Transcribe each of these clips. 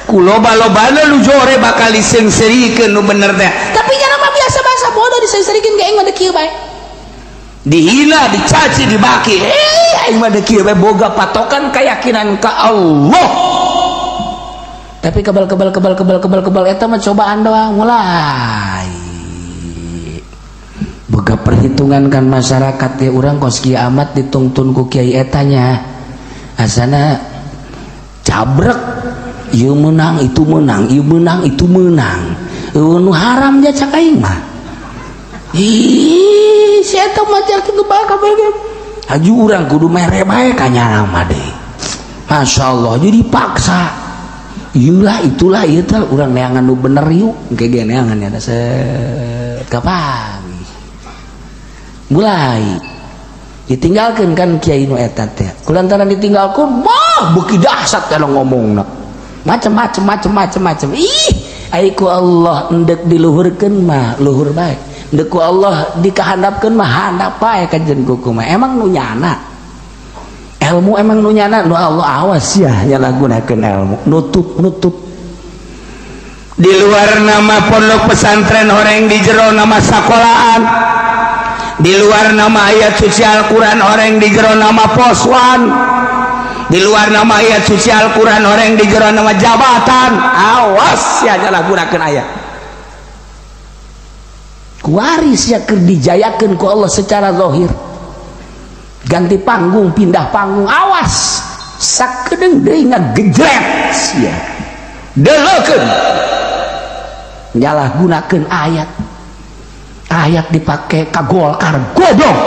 Ku loba-lobana lu jore bakal diseungseurikeun nu bener teh. Tapi nya mah biasa bahasa bodoh diseungseurikeun ge aing mah kieu bae. Dihina, dicaci, dibaki. Aing mah kieu bae boga patokan keyakinan ka Allah. Tapi kebal kebal kebal kebal kebal kebal eta mah cobaan doang mulai. Boga perhitungan kan masyarakat ya urang kos kieu amat ditungtun ku kiai eta nya. Asana cabrek ieu menang itu menang ieu menang itu menang. Nu haram ja cak aing mah. Ih, si eta mah kitu bae kabeh. Haju urang kudu mere bae ka nyana mah deui. Masyaallah jadi paksa. Iyalah itulah ieu teh urang neangan nu bener yuk engke ge neangan ya set kapan mulai ditinggalkeun kan kiai nu eta teh kulantaran ditinggalkeun mah beuki dahsyat kana ngomongna macem-macem macem-macem macem ih ai ku Allah endek diluhurkeun mah luhur bae endek ku Allah dikahandapkeun mah handap bae kajen kuku mah emang nu nyana ilmu emang nu nyana nu Allah awas ya nyalahgunakeun ilmu nutup-nutup di luar nama pondok pesantren horeng di jero nama sakolaan di luar nama ayat suci Al-Quran horeng di jero nama poswan di luar nama ayat suci Al-Quran horeng di jero nama jabatan awas ya nyalahgunakeun ayat kuaris ya keur dijayakeun ku Allah secara zahir ganti panggung pindah panggung awas sakedeung deui ngagejret sia deleukeun nyalahgunakeun ayat ayat dipake ka Golkar goblok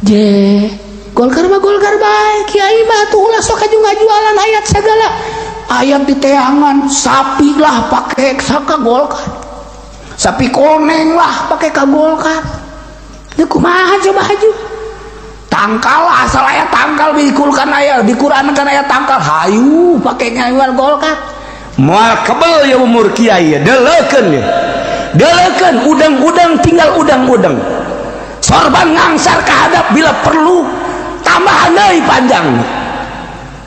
je Golkar mah Golkar bae kiai mah atuh ulah sok aju ngajualan ayat segala ayat di teangan sapi lah pake ka Golkar sapi koneng lah pake ka Golkar ieu kumaha coba haju tangkal asal aya tangkal dikulkan aya di Quran kan aya tangkal hayu pake ngajual Golkar moal kebel ya umur kiai deleukeun ya deleukeun udang-udang tinggal udang-udang sorban ngangsar ka hadap bila perlu tambahan deui panjang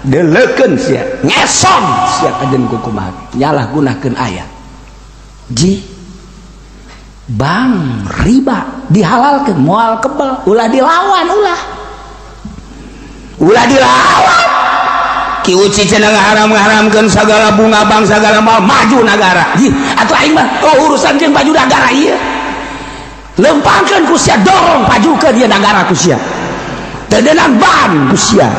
deleukeun sia ngeson sia kajen kukumaha nyalahgunakeun ayat ji bang riba dihalalkeun moal kebel ulah dilawan ulah ulah dilawan Ki Uci cenah ngaharam-ngaharamkeun sagala bunga bang sagala mal maju nagara ji atuh aing mah oh urusan jeung maju nagara ieu lempangkeun ku sia dorong pajukeun ieu nagara ku sia teu deunang ban ku sia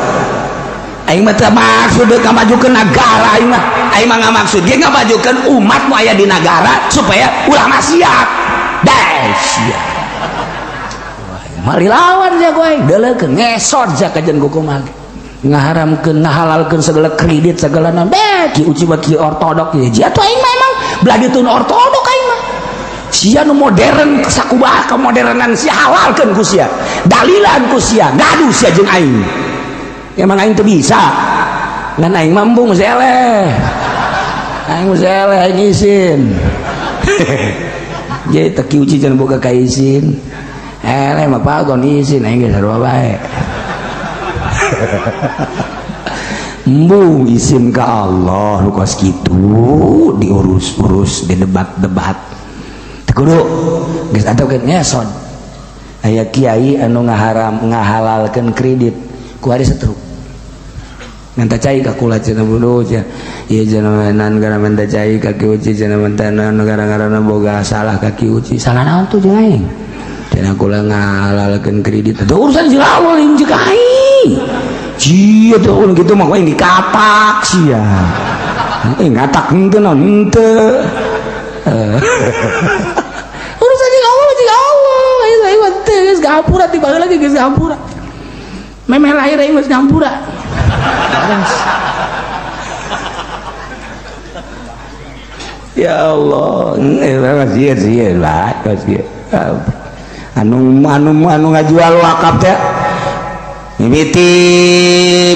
aing mah teu maksud deuk ngamajukeun nagara aing mah ngamaksud ge ngamajukeun umat nu aya di nagara supaya ulah maksiat sia mari lawan sia ku aing deuleukeun ngesot sia kajen kukumaha ngaharamkeun ngahalalkeun segala kredit segala naon beh Ki Uci mah ki ortodok ieu sia atuh aing mah emang belah ditun ortodok aing mah sia nu modern sakumaha kemodernan sia halalkeun ku sia dalilan ku sia gaduh sia jeung aing emang aing teu bisa ngan aing mah embung geus eleh aing geus eleh aing isin jadi teu Ki Uci cenah boga ka isin eleh mah pagon isin aing geus sarua bae embung isin ka Allah nu kos kitu diurus-urus didebat-debat teu kudu geus atuh ngeson aya kiai anu ngaharam ngahalalkeun kredit ku hari setruk minta cai ka kula cenah bodoh cenah ieu cenah nan gara minta cai ka Ki Uci cenah minta nan gara-gara boga salah ka Ki Uci salah naon tuh jeung aing cenah kula ngahalalkeun kredit teu urusan jeung Allah jeung aing sia tuh gitu mah aing dikatak sia ngatak henteu naon henteu urusan jeung Allah jeung Allah aing mah teu geus ngampura ti baheula ge geus ngampura memeh lahir aing geus ngampura. Ya Allah, anu anu anu ngajual wakaf teh mimiti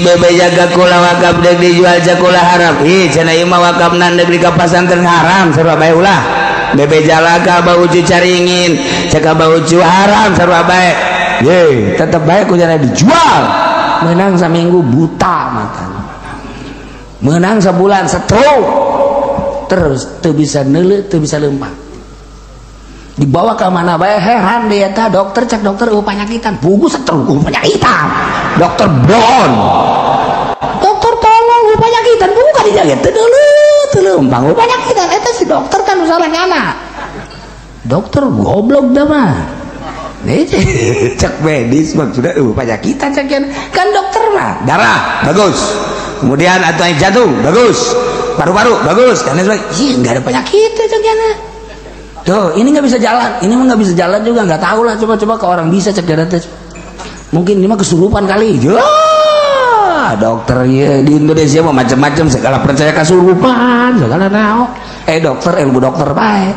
bebe jaga kula wakaf deuk dijual jakula haram. Ih cenah ieu mah wakafna deuk di ka pasantren haram sarua bae ulah. Bebe jalaga bauju caringin, cek bauju haram sarua bae. Ye, tetep bae ku cenah dijual. Menang saminggu buta matanya. Menang sebulan stroke terus teu bisa neuleuh teu bisa leumpang. Dibawa ke mana bae heran dia teh dokter cek dokter eueuh panyakitan buku stroke eueuh panyakitan. Dokter bon. Dokter tolong eueuh panyakitan buku ka dijaga teu neuleuh teu leumpang eueuh panyakitan eta si dokter kan salah nyana. Dokter goblok dah mah. Cek medis maksudnya panyakitan cek kan dokter mah darah bagus. Kemudian atau jantung bagus, paru-paru bagus dan lain sebagainya. Ih, nggak ada penyakit cek nyana. Tuh, ini nggak bisa jalan, ini mah nggak bisa jalan juga, nggak tahu lah. Coba-coba ke orang bisa cek darah tes. Mungkin ini mah kesurupan kali. Ya, dokter ya di Indonesia mah macam-macam segala percaya kesurupan, segala naon. Dokter ilmu dokter baik.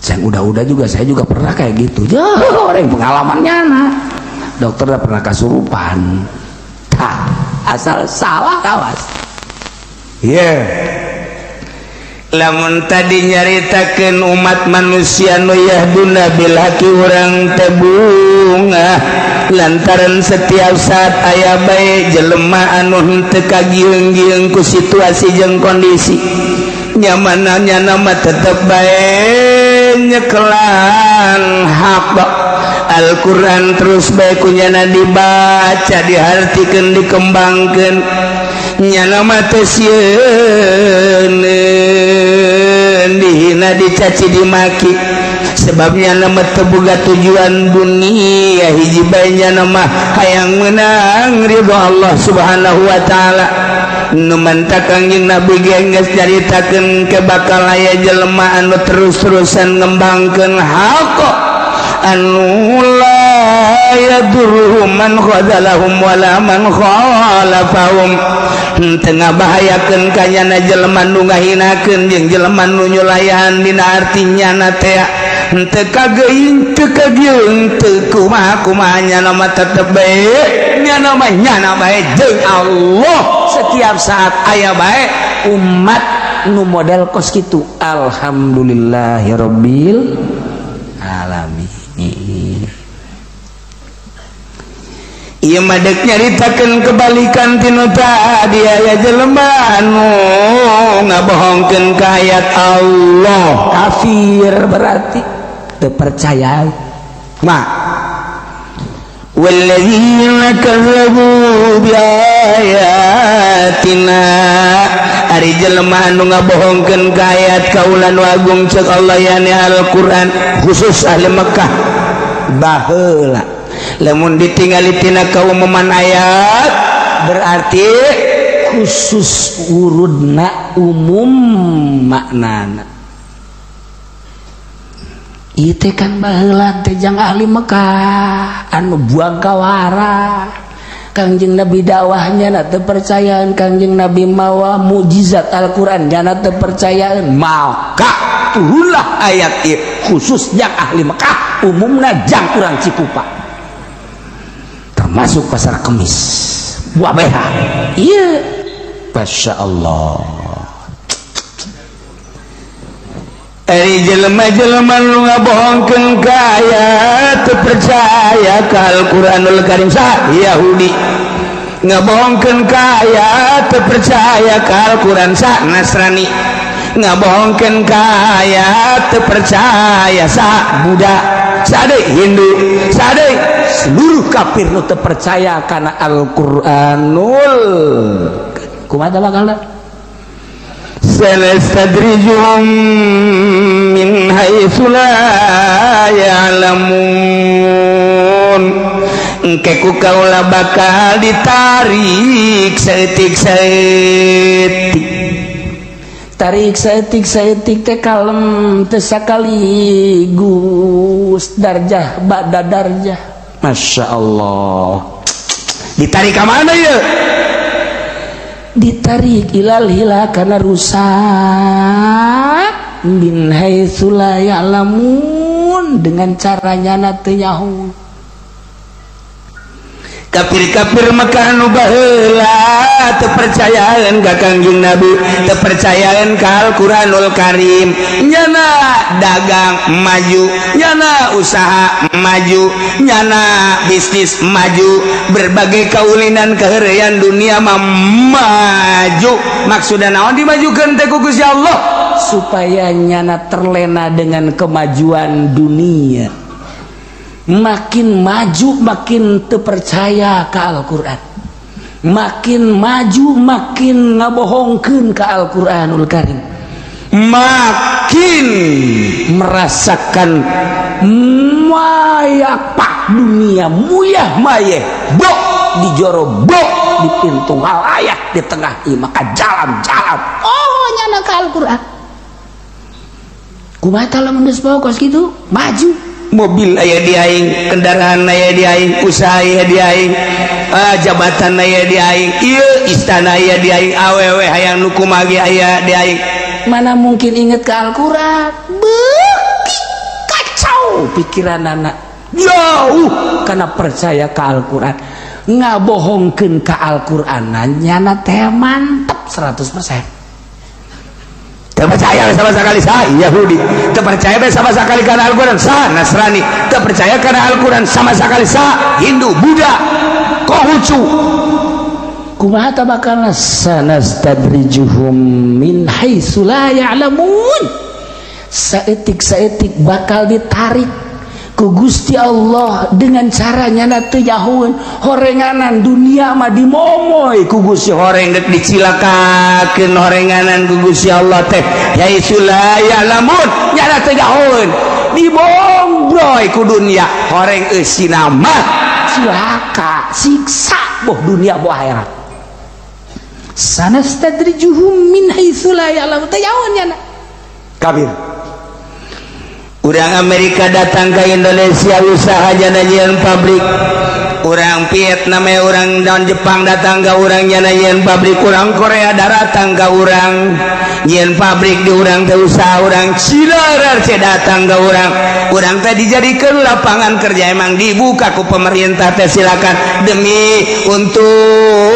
Saya udah-udah juga, saya juga pernah kayak gitu. Ya, orang pengalamannya nah. Dokter udah pernah kesurupan. Tak, asal salah kawas. Iya. Yeah. Lamun tadi nyaritakeun umat manusia nu yahduna bil haqi urang teh bungah lantaran setiap saat aya bae jelema anu henteu kagieung-gieung ku situasi jeung kondisi nyamanna nyana mah tetep bae nyekelan hak Al-Qur'an terus bae ku nyana dibaca dihartikeun dikembangkeun nyana mah teu sieun dihina dicaci dimaki sebab nyana mah teu boga tujuan dunia hiji bae nyana mah hayang meunang ridho Allah Subhanahu wa taala. Nu mantap Kangjeng Nabi ge geus nyaritakeun ke bakal aya jelema anu terus-terusan ngembangkeun hak anu la yadurruhum man khadalahum wala man khalafahum teu ngabahayakeun ka nyana jelema nu ngahinakeun jeung jelema nu nyulayan dina arti nyana teh teu kageuing teu kagieung teu kumaha-kumaha nyana mah tetep bae nyana mah nyana bae jeung Allah setiap saat aya bae umat nu model kos kitu. Alhamdulillahirabbil alamin. Ieu mah deuk nyaritakeun kebalikan tinu tadi aya jelema anu ngabohongkeun ka ayat Allah kafir berarti teu percaya ma walladzina kazzabu biayatina ari jelema anu ngabohongkeun ka ayat kaula nu agung ceuk Allah yani Al-Qur'an khusus ahli Mekah baheula lamun ditingali tina kaumuman ayat berarti khusus urudna umum maknana ieu teh kan baheula teh jang ahli Mekah anu buang kawara Kangjeng Nabi dakwahnya na teu percayaan Kangjeng Nabi mawa mukjizat Al-Qur'an nyana teu percayaan maka turunlah ayat ieu khusus jang ahli Mekah umumna jang urang Cikupa termasuk pasar Kemis buah beha iya Masya Allah. Ari jelema-jelema nu ngabohongkeun ka ayat teu percaya ka Al-Qur'anul Karim sah Yahudi ngabohongkeun ka ayat teu percaya ka Al-Qur'an sah Nasrani ngabohongkeun ka ayat teu percaya sah Buddha sade Hindu sade seluruh kafir nu teu percaya kana Al-Qur'anul kumaha bakalna sanastadrijuhum min haitsu la ya'lamun engke ku kaula bakal ditarik saeutik-saeutik tarik saeutik-saeutik teh kalem teu sakaligus darjah ba'da darjah. Masya Allah ditarik ka mana ieu? Ditarik ilal hila karena rusak min haitsu la ya'lamun dengan caranya na teu nyaho. Kafir-kafir Mekah nu baheula teu percayaan ka Kangjeng Nabi, teu percayaan ka Al-Qur'anul Karim. Nyana dagang maju, nyana usaha maju, nyana bisnis maju, berbagai kaulinan keheureuyan dunia mah maju. Maksudna naon dimajukeun teh ku Gusti Allah? Supaya nyana terlena dengan kemajuan dunia. Makin maju makin terpercaya ke Al-Quran, makin maju makin ngabohongkeun ke Al-Quranul Karim, makin merasakan mayapak dunia muyah mayeh bok di joro bok di pintu halayah di tengah ieu maka jalan-jalan oh nyana ke Al-Quran. Kumaha lamun geus bawa kos kitu maju, mobil aya di aing, kendaraan aya di aing, usaha aya di aing, jabatan aya di aing, ieu istana aya di aing, awewe hayang nu kumaha ge aya di aing. Mana mungkin inget ke Al-Quran? Beuki kacau pikiran anak jauh karena percaya ke Al-Quran, ngabohongkeun ke Al-Quran nyana teh mantep 100%. Terpercaya sama sekali sah Yahudi, terpercaya sama sekali karena Al-Quran sah Nasrani, terpercaya karena Al-Quran sama sekali sah Hindu, Buddha, Konghucu. Kumaha bakal sanastadrijuhum min haitsu la ya'lamun. Saetik-saetik bakal ditarik ku Gusti Allah dengan caranya na teu nyahoeun horenganan dunia mah dimomoy ku Gusti horeng dek dicilakakeun horenganan ku Gusti Allah teh haitsu la ya'lamun nyana teu nyahoeun dibombroy ku dunia horeng eusina mah cilaka siksa boh dunia boh akhirat. Sanastadrijuhum min haitsu la ya'lamun teu nyahoeun nyana kafir. Urang Amerika datang ke Indonesia usaha nyieun pabrik, urang Vietnam, urang dan Jepang datang ke urang nyieun pabrik, urang Korea datang ke urang nyieun pabrik di urang teh usaha, urang Cina datang ke urang, urang teh dijadikeun lapangan kerja emang dibuka ku pemerintah teh silakan demi untuk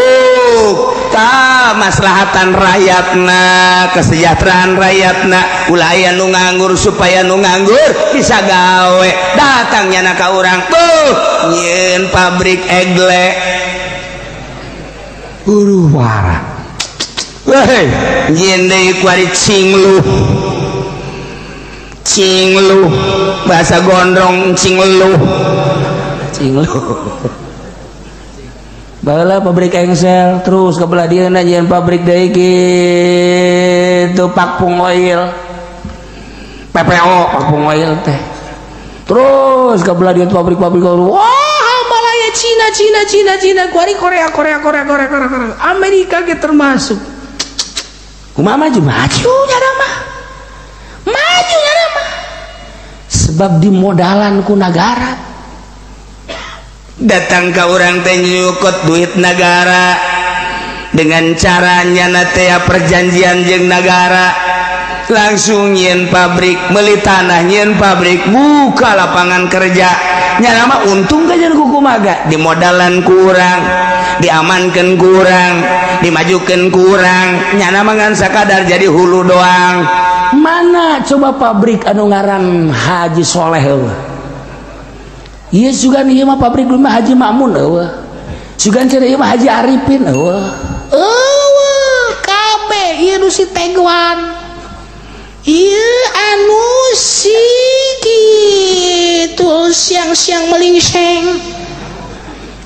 maslahatan rakyatna, kesejahteraan rakyatna, ulah aya nu nganggur supaya nu nganggur bisa gawe. Datangnya na ka urang tuh nyieun pabrik egle huru hara, weh nyieun deui kuari cingluh cingluh bahasa gondrong cingluh cingluh. Baheula pabrik engsel terus ke belah dieu nyieun pabrik deui kitu Pakpung Oil, PPO Pakpung Oil teh. Terus ke belah dieu pabrik-pabrik wah Malaya Cina Cina Cina Cina kuari Korea Korea Korea Korea Korea Korea Amerika ge termasuk. Kumaha maju maju nyana mah. Maju nyana mah. Sebab dimodalan ku nagara. Datang ke orang teh nyukut duit negara dengan caranya teh perjanjian jeung negara langsung nyieun pabrik, meuli tanah nyieun pabrik, buka lapangan kerja. Nyana mah untung kajian ku kumaha dimodalan kurang, diamankan kurang, dimajukan kurang, nyana mah ngan sakadar jadi hulu doang. Mana coba pabrik anu ngaran Haji Soleh eueuh. Iya sugan ieu mah pabrik mah Haji Makmun eueuh. Sugan cenah ieu mah Haji Arifin eueuh. Eueuh kabeh ieu nu si Teguan. Ieu anu si kitu siang-siang melingseng.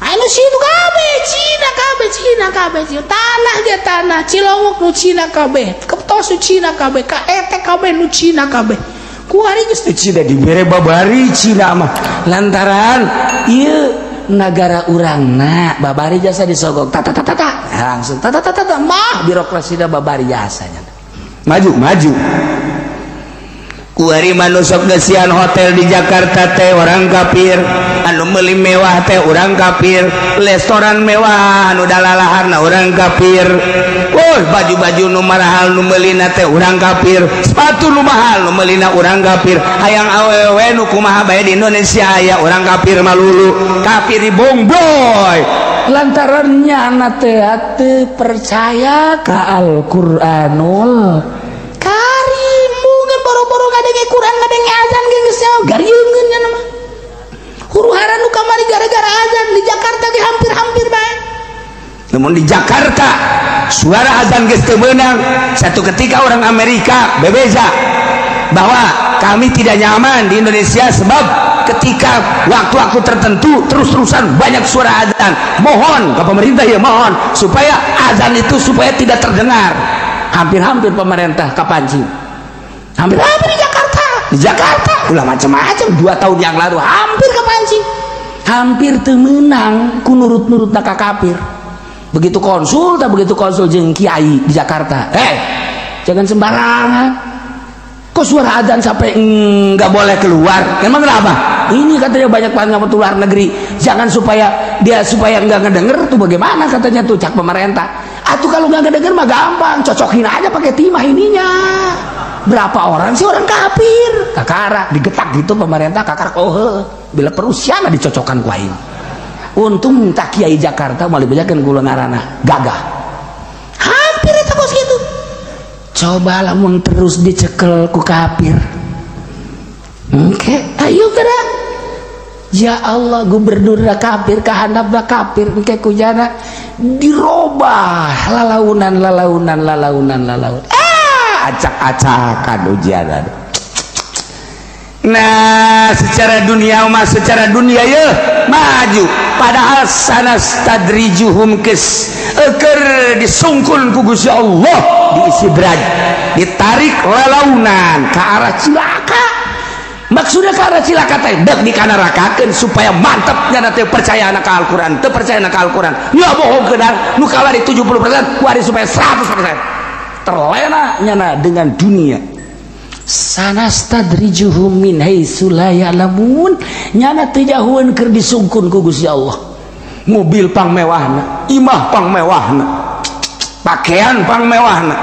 Anu si itu kabeh Cina kabeh Cina kabeh tanah ge tanah Cilongok nu Cina kabeh, Keptos nu Cina kabeh, KET kabeh nu Cina kabeh. Kuari geus teh Cina dibere babari Cina mah lantaran ieu nagara urangna babari jasa disogok ta ta ta ta langsung ta ta ta ta mah birokrasina babari jasanya maju maju. Kuari manusok gesian hotel di Jakarta teh orang kafir, anu meuli mewah teh orang kafir, restoran mewah anu dalalaharna orang kafir. Oh, baju-baju nu marahal nu meulina teh orang kafir, sepatu nu mahal nu meulina orang kafir, hayang awewe nu kumaha bae di Indonesia aya orang kafir malulu, kafir dibongboy. Lantaran nyana teh teu percaya ka Al-Qur'anul Karim. Mungkin boro-boro ngadenge Quran ngadenge azan ge geus gariungeun nya mah. Huru-hara nu kamari gara-gara azan di Jakarta ge hampir-hampir bae. Namun di Jakarta suara azan geus teu meunang. Satu ketika orang Amerika bebeza bahwa kami tidak nyaman di Indonesia sebab ketika waktu-waktu tertentu terus-terusan banyak suara azan. Mohon ke pemerintah ya, mohon supaya azan itu supaya tidak terdengar. Hampir-hampir pemerintah kapancing. Hampir-hampir di Jakarta. Di Jakarta ulah macam-macam 2 tahun yang lalu hampir kepancing. Hampir teu meunang ku nurut-nurutna ka kafir. Begitu konsul, tak begitu konsul jeung kiai di Jakarta. Jangan sembarangan. Kok suara azan sampai nggak boleh keluar? Emang kenapa? Ini katanya banyak banget luar negeri. Jangan supaya dia supaya nggak ngedenger tuh bagaimana katanya tuh cak pemerintah. Atau kalau nggak ngedenger mah gampang, cocokin aja pakai timah ininya. Berapa orang sih orang kafir? Kakara digetak gitu pemerintah kakara oh bila perusiana dicocokkan ku aing. Untung tak kiai Jakarta mau dibejakeun kula ngaranna gagah. Hampir eta kos gitu. Coba lamun terus dicekel ku kafir. Oke, ayo gerak. Ya Allah, gubernur kafir, kahandapna kafir, engke kujana dirobah lalaunan lalaunan lalaunan lalaunan. Ah, acak-acakan ujian. Nah, secara dunia mah secara dunia ya maju. Padahal sanastadrijuhum kes eker disungkul ku Gusti Allah diisidraj, ditarik lalaunan ke arah cilaka. Maksudnya ke arah cilaka teh dek dikanarakakeun supaya mantep nya teh percaya anak Al-Qur'an, teu percaya anak Al-Qur'an. Nya bohong keun nu kawari 70%, kuari supaya 100%. Terlena nyana dengan dunia. Sanastadrijuhum min haitsu la ya'lamun. Nyana teu jahueun keur disungkun ku Gusti Allah. Mobil pang mewahna, imah pang mewahna, pakaian pang mewahna,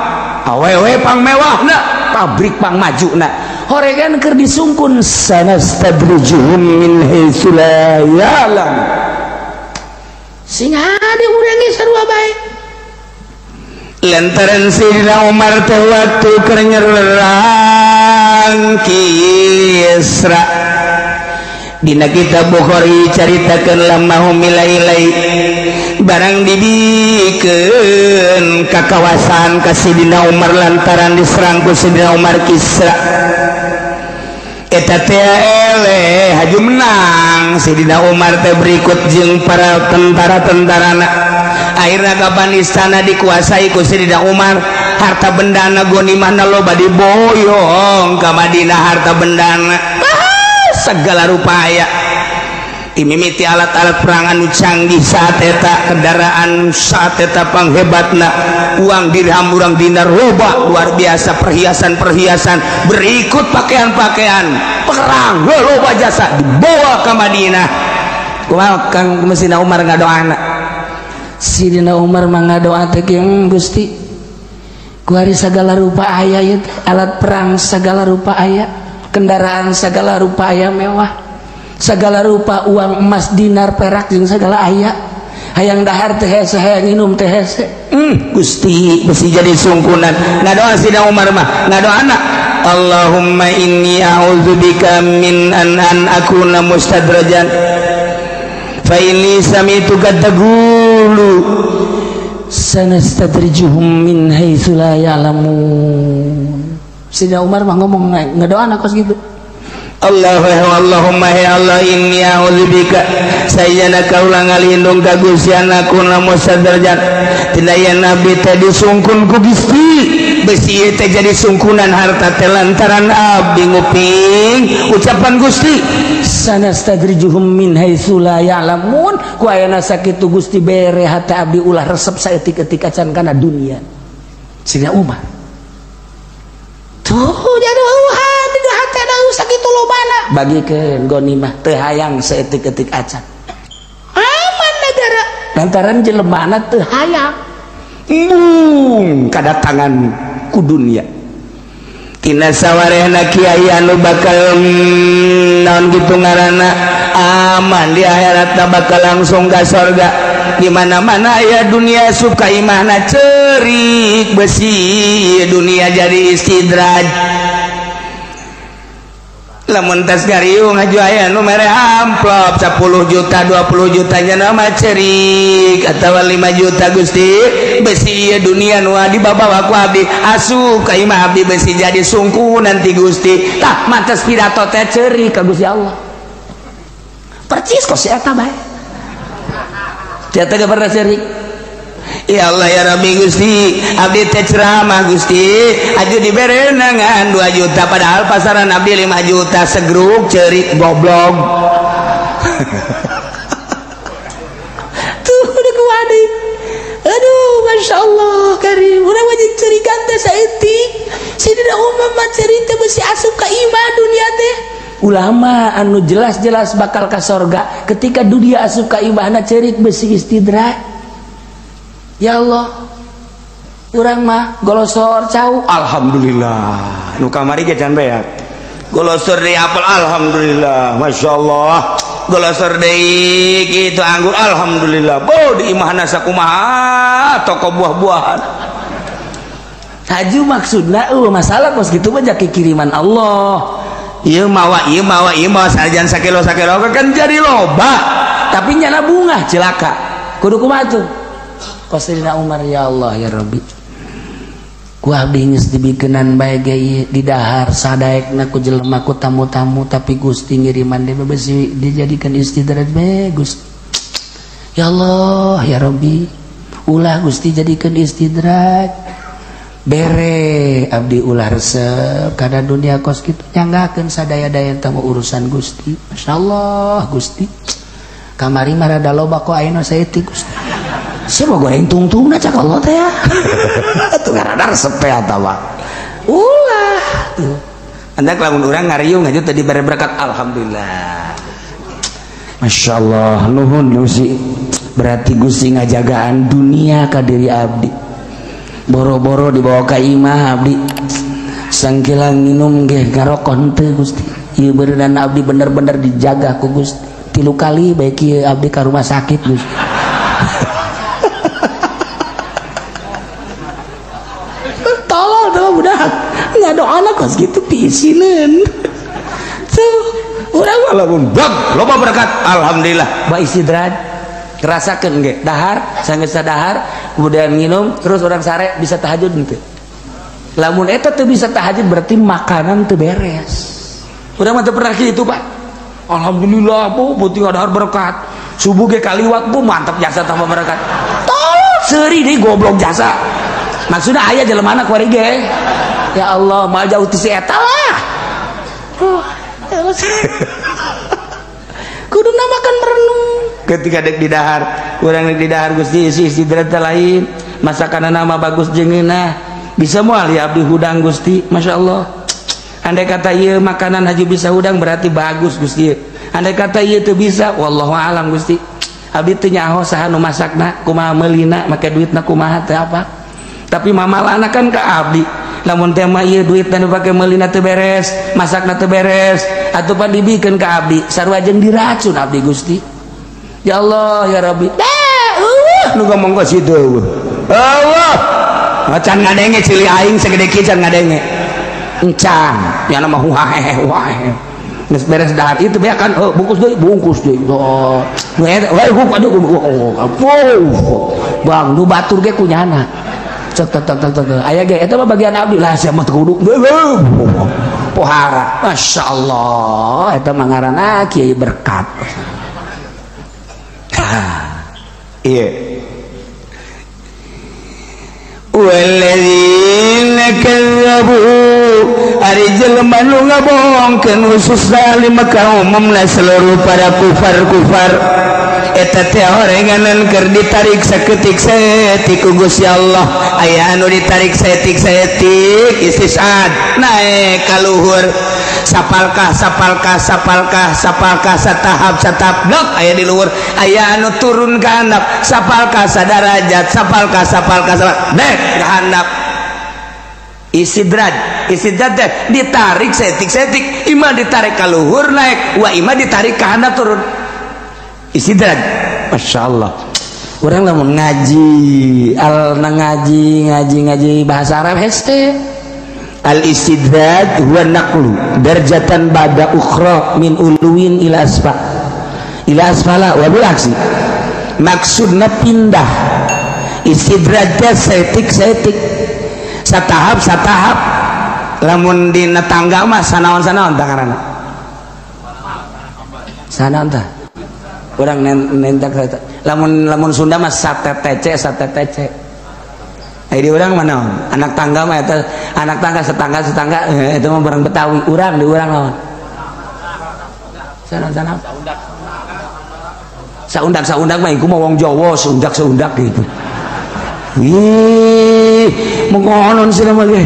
awewe pang mewahna, pabrik pang majuna. Horegan keur disungkun sanastadrijuhum min haitsu la ya'lam. Sing hade urang ge sarua bae. Lantaran Sayyidina Umar teh waktu keur nyerang Kisra. Dina kitab Bukhari caritakeun lamma humilai barang dibikeun ka kawasan ka Sayyidina Umar lantaran diserang ku Sayyidina Umar Kisra. Eta teh eleh haju menang Sayyidina Umar teh berikut jeung para tentara-tentarana. Akhirna kapan istana dikuasai ku Sayyidina Umar, harta bendana ghanimahna loba diboyong ka Madinah harta bendana segala rupa aya. Imimiti alat-alat perang anu canggih saat eta, kendaraan saat eta panghebatna, uang dirham urang dinar loba luar biasa, perhiasan-perhiasan berikut pakaian-pakaian perang loba jasa dibawa ke Madinah. Kumaha Kang Sayyidina Umar ngadoana? Sayyidina Umar mah ngadoa teh Gusti, kuari segala rupa aya ieu alat perang segala rupa aya, kendaraan segala rupa aya mewah, segala rupa uang emas dinar perak jeung segala aya, hayang dahar teh hese, hayang minum teh hese. Gusti mesti jadi sungkunan. Ngadoa Sayyidina Umar mah ngadoana Allahumma inni a'udzubika min an akuna mustadrajan fa inni sami'tu taqulu sanastadrijuhum min haitsu la ya'lamun. Sayyidina Umar mah ngomong ngadoana kos gitu. Allahumma ya Allah inni a'udzubika sayyana kaula ngalindung ka Gusti anakuna mustadrajan tina yen abdi teh disungkun ku Gusti besi ieu teh jadi sungkunan harta teh lantaran abdi nguping ucapan Gusti sanastadrijuhum min haitsu la ya'lamun. Ku ayana sakitu Gusti bere hate abdi ulah resep saeutik-eutik acan kana dunia. Sayyidina Umar tuh jadi sakitu lobana bagikeun ghanimah teu hayang saeutik-eutik acan aman negara lantaran jelemana teu hayang embung kadatangan ku dunia tina sawarehna kiai anu bakal naon kitu ngaranna aman di akhiratna bakal langsung ka sorga. Di mana-mana aya dunia suka imahna cerik besi dunia jadi istidraj. Lamun tas gariung haju aya nu mere amplop 10 juta 20 juta nya nama cerik atawa 5 juta Gusti besi ieu dunia nu dibabawa ku abdi asup ka imah abdi besi jadi sungku nanti Gusti. Tah mantes pidato teh cerik ka Gusti Allah. Percis kok si eta bae. Dia teh pernah cerik. Ya Allah ya Rabbi Gusti abdi teh ceramah Gusti aju dibere ngan 2 juta padahal pasaran abdi 5 juta segruk cerik goblok. Tuh udah kuadi. Aduh Masya Allah karim urang wajib cerikan teh saeutik sidina umam mah cerik teh besi asup ka imah dunia teh. Ulama anu jelas-jelas bakal ka sorga ketika dunia asup ka imahna cerik besi istidraj. Ya Allah, urang mah golosor cau, alhamdulillah. Nu kamari ge can beak. Golosor deui apel, alhamdulillah, masya Allah. Golosor deui kitu anggur, alhamdulillah. Bo di imahna sakumaha toko buah-buahan. Haju maksudna masalah kos kitu mah jaki kiriman Allah. Ieu mawa ieu mawa ieu mawa sanajan sakilo sakilo kan jadi loba. Tapi nyana bunga cilaka. Kudu kumaha tuh? Sayyidina Umar ya Allah ya Rabbi ku abdi geus dibikenan bae ge di dahar sadaekna ku jelema ku tamu-tamu tapi Gusti ngiriman deui besi dijadikan istidraj bae Gusti. Ya Allah ya Rabbi ulah Gusti jadikan istidraj bere abdi ulah resep kana dunia kos kitu nyanggakeun sadaya-daya tamu urusan Gusti. Masyaallah Gusti kamari mah rada loba kok ayeuna saeutik Gusti. Siapa goreng tungtungna cak Allah teh ya. Tuh ngaranna resep teh atawa. Ulah tuh. Anda lamun urang ngariung aja tadi bare berkat alhamdulillah. Masya Allah nuhun Gusti. Berarti Gusti ngajagaan dunia ka diri abdi. Boro-boro dibawa ka imah abdi. Sangkilang nginum ge ngarokok henteu Gusti. Ieu beureunan abdi bener-bener dijaga ku Gusti. 3 kali baik ieu abdi ka rumah sakit Gusti. Tolol tuh budak nggak doa anak kos gitu piisineun tuh urang walaupun bag loba berkat alhamdulillah ba istidraj rasakeun ge dahar sanggeus dahar kemudian nginum terus orang sare bisa tahajud henteu lamun eta teu bisa tahajud berarti makanan teu beres urang mah teu pernah kitu Pak alhamdulillah bu penting dahar berkat subuh ge kaliwat bu mantap jasa tambah berkat tolol seuri deui goblok jasa maksudnya ayah jelemana kuari ge ya Allah mal jauh ti si eta lah kudu makan merenung ketika dek di dahar urang dek di dahar Gusti isi istirahat lain masakan nama bagus jeung ngeunah bisa moal ya abdi hudang Gusti Masya Allah andai kata ieu makanan haji bisa hudang berarti bagus Gusti andai kata ieu teu bisa wallahu alam Gusti abdi teu nyaho saha nu masakna kumaha meulina make duitna kumaha teu apa tapi mamalana kan ke abdi lamun teh mah ieu duit nu dipake meulina teu beres masakna teu beres atuh pan dibikeun ka abdi sarua jeung diracun abdi Gusti ya Allah ya Rabbi nu ngomong ka situ eueuh macan ngadenge cili aing segede kieu can ngadenge encan nya mah huhaeh huhaeh geus beres dahar itu beak kan bungkus deui oh nu eta we aduh bang nu batur ge kunyana cek tek tek tek aya ge eta mah bagian abdi lah sia mah teu kudu pohara Masya Allah eta mah ngaranna kiai berkat iya walladzina kadzabu ari jelema nu ngabohongkeun khususna di Mekah umumna seluruh para kufar-kufar eta teh orenganan keur ditarik saketik saeutik ku Gusti Allah aya anu ditarik saeutik saeutik istisad naek ka luhur Sapalkah sapalkah sapalkah sapalkah satahap satahap dok aya di luhur aya anu turun ka handap sapalkah sadarajat sapalkah sapalkah sapalkah dek ka handap. Istidraj istidraj teh ditarik setik-setik imah ditarik ka luhur naik wa imah ditarik ka handap turun. Istidraj Masya Allah. Orang lamun ngaji al ngaji ngaji ngaji bahasa Arab hese al istidraj huwa naqlu darjatan ba'da ukhra min uluwin ila asfa ila asfala wa bil aksi. Maksudna pindah istidraj teh setik-setik satahap satahap. Lamun dina tangga mah sanaon-sanaon tah ngaranna sanaon tah urang nentak lamun lamun Sunda mah satetece satetece. Ai di urang mah naon anak tangga mah eta anak tangga setangga setangga itu mah barang Betawi. Urang di urang naon sanaon sanaon saundak saundak mah iku mah wong Jawa saundak saundak gitu. Wih, mengonon sih nama ge.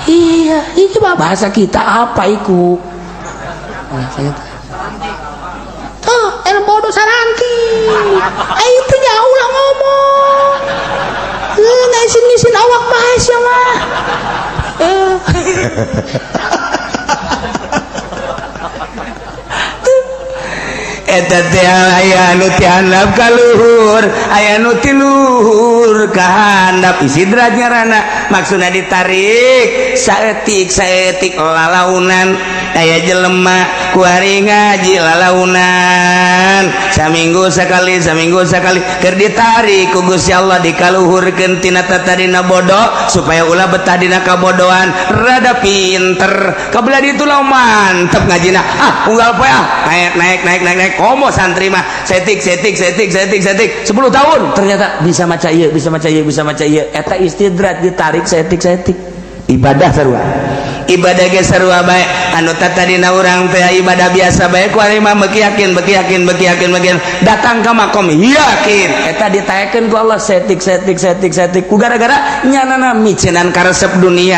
Iya, itu mah bahasa kita apa iku? Bahasa kita. Tuh, el bodoh saranti. Eh itu jauh lah ngomong. Ngaisin-ngisin awak bae sia mah. Eta teh aya anu ti handap ka luhur, aya anu ti luhur ka handap. Istidraj ngaranna maksudna ditarik saeutik saeutik lalaunan. Aya jelema ku hari ngaji lalaunan saminggu sakali saminggu sakali keur ditarik ku Gusti Allah dikaluhurkeun tina tatadina bodoh supaya ulah betah dina kabodohan rada pinter kabelah ditu lah mantep ngajina ah unggal poe ah naik naik naik naik naik komo santri mah setik setik setik setik setik 10 tahun ternyata bisa maca ieu bisa maca ieu bisa maca ieu. Eta istidraj ditarik setik setik ibadah sarua ibadah ge sarua bae anu tatadina urang teh ibadah biasa bae ku ari mah beuki yakin beuki yakin beuki yakin beuki datang ka makom yakin eta ditaekeun ku Allah setik setik setik setik ku gara-gara nyanana micenan karesep dunia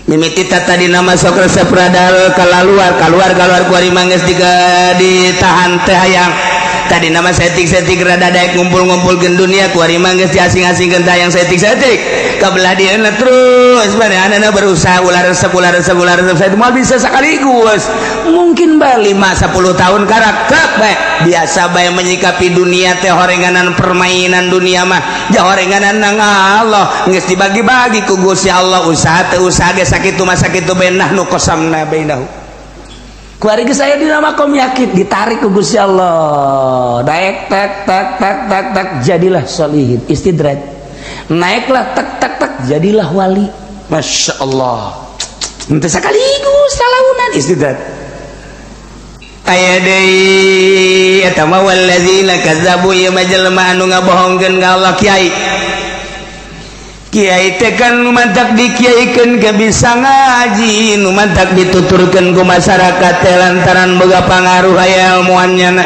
mimiti tatadina masuk resep radal kaluar kaluar kaluar ku ari mah geus ditahan teh hayang tadi nama setik-setik rada daek ngumpul-ngumpulkeun dunia ku ari mah geus diasing-asingkeun teh hayang setik-setik kabelah dieuna terus manehanna berusaha ulah resep ulah resep ulah resep saya moal bisa sekaligus mungkin bae 5 10 tahun karakter bae biasa bae menyikapi dunia teh horenganan permainan dunia mah jahorenganan nang Allah geus dibagi-bagi ku Gusti Allah usaha teu usaha ge sakitu mah sakitu bae nahnu qasamna bainahu. Kuari geus aya dina makom yakin ditarik ku Gusti Allah daek tek tek tek tek tek jadilah sholihin istidraj naiklah tek tek tek jadilah wali. Masya Allah henteu sakaligus salaunan istidraj aya deui eta mah wallazina kazzabu ieu mah jelema anu ngabohongkeun ka Allah. Kiai kiai teh kan nu mantak dikiaikeun ke bisa ngaji nu mantak dituturkeun ku masyarakat teh lantaran boga pangaruh aya ilmuan nyana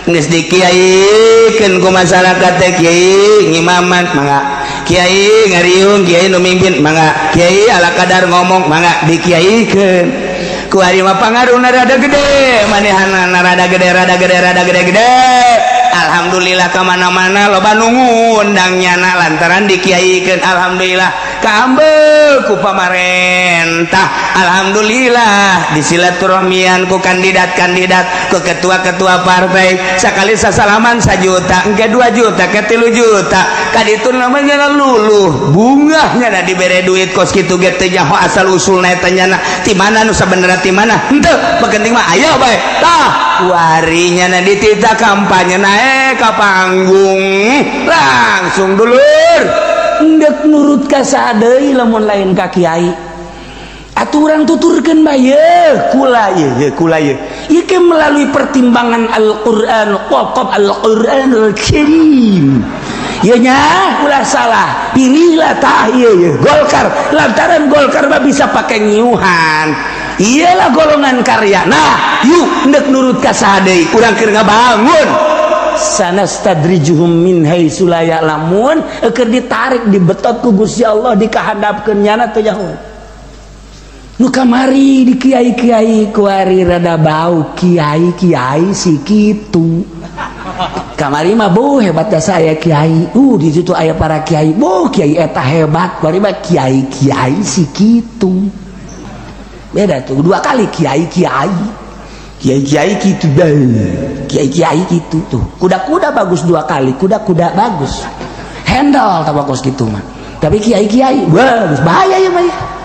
geus dikiaikeun ku masyarakat teh kiai ngimaman mangga kiai ngariung kiai nu mimpin mangga kiai ala kadar ngomong mangga dikiaikeun ku ari mah pangaruhna rada gede manehanna rada gede rada gede rada gede gede. Alhamdulillah kemana-mana loba nu ngundang nyana lantaran dikiaikeun. Alhamdulillah kaambeu ku pamarentah, alhamdulillah disilaturahmian ku kandidat-kandidat ku ketua-ketua partai sakali sasalaman 1 juta engke 2 juta ke 3 juta kaditu namanya luluh bungah nyana dibere duit kos kitu ge teu nyaho asal usulna eta nyana ti mana nu sabenerna ti mana henteu penting mah ayo bae tah wari nyana dititah kampanye naik ka panggung langsung dulur ndek nurut ka sadeui lamun lain ka kiai aturan tuturkeun bae kula ieu kula ieu ieu ke melalui pertimbangan Al-Qur'an qaf Al-Qur'anul Karim ieu nya ulah salah pilihlah tah ieu Golkar lantaran Golkar mah bisa pake nyiuhan iyalah golongan karya nah yuk ndek nurut ka sadeui urang keur ngabangun sanastadrijuhum min haitsu la ya'lamun keur ditarik dibetot ku Gusti Allah dikahandapkeun nyana teu nyaho. Nu kamari di kiai-kiai kuari rada bau kiai-kiai si kitu. Kamari mah bu hebat jasa aya kiai. Di situ aya para kiai. Bu kiai eta hebat. Kuari mah kiai-kiai si kitu. Beda tuh dua kali kiai-kiai. Kiai-kiai kitu deh. Kiai-kiai kitu tuh. Kuda-kuda bagus dua kali, kuda-kuda bagus. Handle tabakos gitu mah. Tapi kiai-kiai bagus bahaya ya mah.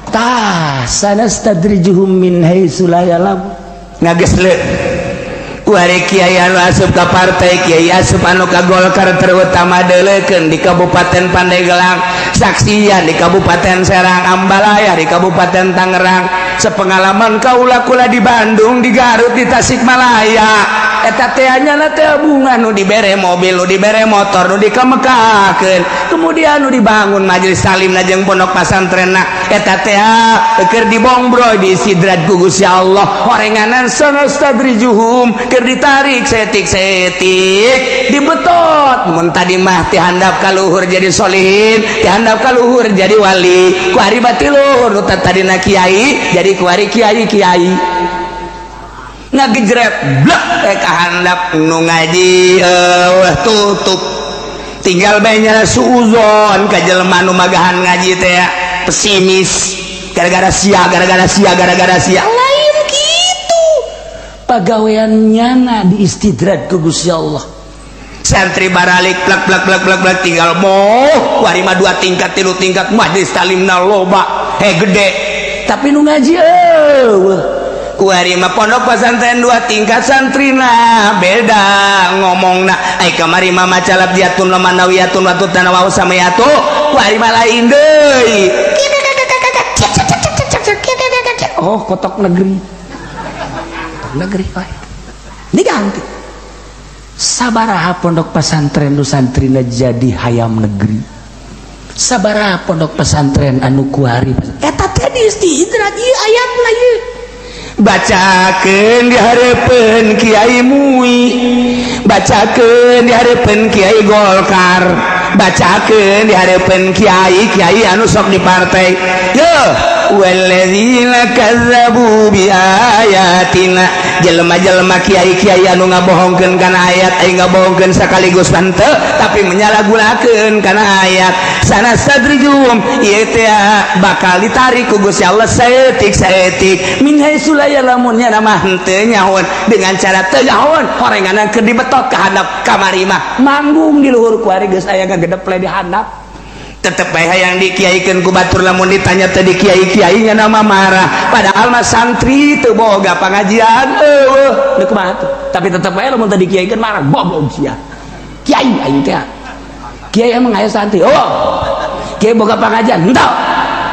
Tah sanastadrijuhum min haitsu la ya'lamun. Ngagesleuk. Kuari kiai anu asup ka partai, kiai asup anu ka Golkar terutama deuleukeun di Kabupaten Pandeglang, saksian di Kabupaten Serang, Ambalaya di Kabupaten Tangerang, sepengalaman kaula kula di Bandung, di Garut, di Tasikmalaya. Eta teh nya teh bunga nu dibere mobil, nu dibere motor, nu dikamekakeun, kemudian nu dibangun majelis talim jeung pondok pasantrenna. Eta teh keur dibongbroy diistidraj ku Gusti Allah, horenganan sanastadrijuhum keur ditarik setik-setik dibetot. Mun tadi mah ti handap ka luhur jadi solihin, ti handap ka luhur jadi wali, ku ari bati luhur nu tadina kiai jadi ku ari kiai-kiai. Ngagejrep blek ka handap nu ngaji tutup tinggal bae nya suuzon ka jelema nu magahan ngaji teh pesimis gara-gara sia gara-gara sia gara-gara sia lain kitu pagawean nyana diistidraj ku Gusti Allah. Santri baralik plek plek plek plek plek tinggal moh kuari mah dua tingkat tilu tingkat majelis talimna loba gede tapi nu ngaji eueuh. Kuari mah pondok pesantren dua tingkat santrina beda ngomongna. Ai kamari mah maca labdiatun lamanawiyatun wa tutanawa samayatu kuari mah lain deui. Oh kotok negeri. Kotok negeri wae. Diganti. Sabaraha pondok pesantren nu santrina jadi hayam negeri. Sabaraha pondok pesantren anu kuari eta teh diistidraj ieu ayatna ieu. Bacakeun di hareupeun Kiai MUI, bacakeun di hareupeun Kiai Golkar, bacakeun di hareupeun kiai-kiai anu sok di partai. Yo walladzina kazzabu biayatina, jelema-jelema kiai-kiai anu ngabohongkeun kana ayat, ai ngabohongkeun sakaligus henteu tapi menyalahgunakeun kana ayat. Sanastadrijuhum ieu teh bakal ditarik ku Gusti Allah saeutik-saeutik min haitsu la ya'lamun, nya mah henteu nyahoan dengan cara teu nyahoan horenganan keur dibetot ka handap kamari mah manggung di luhur ku ari geus aya ngagedeple di handap. Tetep bae hayang dikiaikeun ku batur lamun ditanya teh di kiai-kiai nya nama marah padahal mah santri teu boga pangajian eueuh deuk kumaha tuh tapi tetep bae lamun teh dikiaikeun marah goblok sia kiai aing teh kiai emang aya santri oh kiai boga pangajian henteu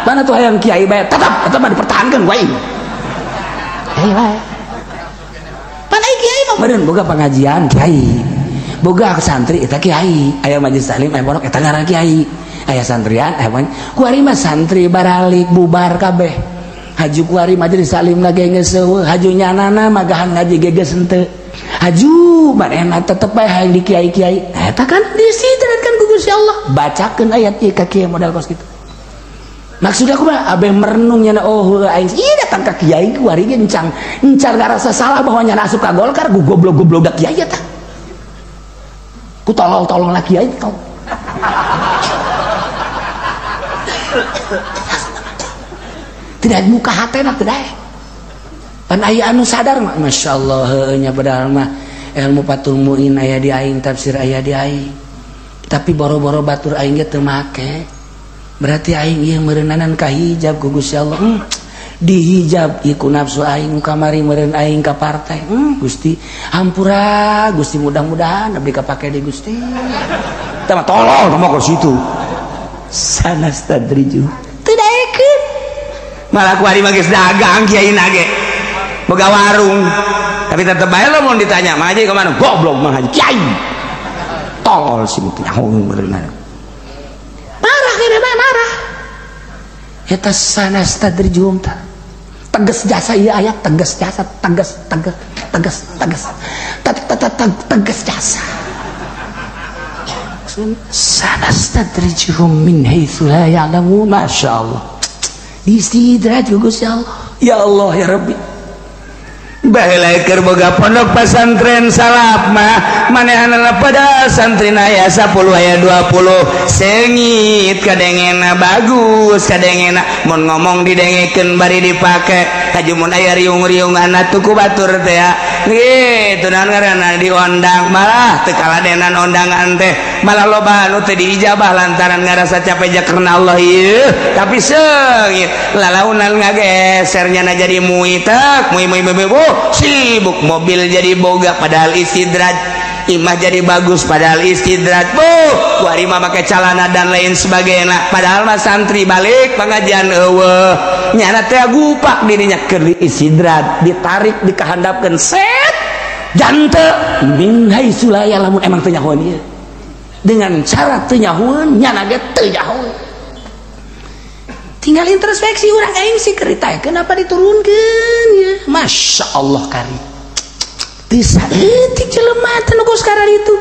mana tuh hayang kiai bae tetep tetep dipertahankeun ku aing kiai bae pan aing kiai mah meureun boga pangajian kiai boga santri eta kiai aya majelis taklim aya pondok eta ngaran kiai aya santrian aya kuari mah santri baralik bubar kabeh haju kuari majelis taklim ge geus eueuh haju nyanana magahan ngaji ge geus henteu haju manehna tetep bae hayang di kiai-kiai eta kan diistidrajkeun ku Gusti Allah bacakeun ayat ieu ka kiai modal kos kitu. Maksud aku mah abeh merenung nyana oh aing ieu datang ka kiai kuari ge encang encar ngarasa salah bahwa nyana asup ka Golkar ku goblok-goblok da kiai eta ku tolol-tolol lah kiai tol. Tidak muka hatena tidak pan aya anu sadar mah masyaallah heueuh nya padahal mah ilmu Fathul Muin aya di aing tafsir aya di aing tapi boro-boro batur aing ge teu make berarti aing ieu meureunnanan ka hijab ku Gusti Allah dihijab ieu ku nafsu aing kamari meureun aing ka partai Gusti hampura Gusti mudah-mudahan abdi kapake di Gusti tah mah tolol mah ka situ sanastadriju teu daekeun malah ku ari mah geus dagang kiai na ge boga warung tapi tetep bae lamun ditanya mah haji ka mana goblok mah haji kiai tolol si teu nyaho meureunna marah kene bae marah eta sanastadrijuhum tah tegas jasa ieu ayat tegas jasa tegas tegas tegas tegas tegas jasa sanastadrijuhum min haitsu la ya'lamun. Masyaallah Diistidraj ku Gusti Allah. Ya Allah ya Rabbi. Baheula keur boga pondok pesantren salaf mah manehanana pada santri aya 10 aya 20 seungit kadengena bagus kadengena mun ngomong didengekeun bari dipake kajumun aya riung-riunganna tuku batur teh kitu naon ngaranna diondang malah teu kaladenan ondangan teh malah loba anu teu diijabah lantaran ngarasa capek karena Allah ieu tapi seungit lalaunan ngageser nyana jadi mui tek mui mui mui sibuk mobil jadi boga padahal istidraj, imah jadi bagus padahal istidraj, bu kuari mah make calana dan lain sebagainya padahal mah santri balik pengajian eueuh nyana teh gupak dirinya keur istidraj ditarik dikahandapkeun set jante min haitsu la ya'lamun emang teu nyahoeun ieu dengan cara teu nyahoeun nyana ge teu nyahoeun. Tinggal introspeksi urang aing sih kerita kenapa diturunkan ya Masya Allah kari teu saeutik jelema teh nu sekarang itu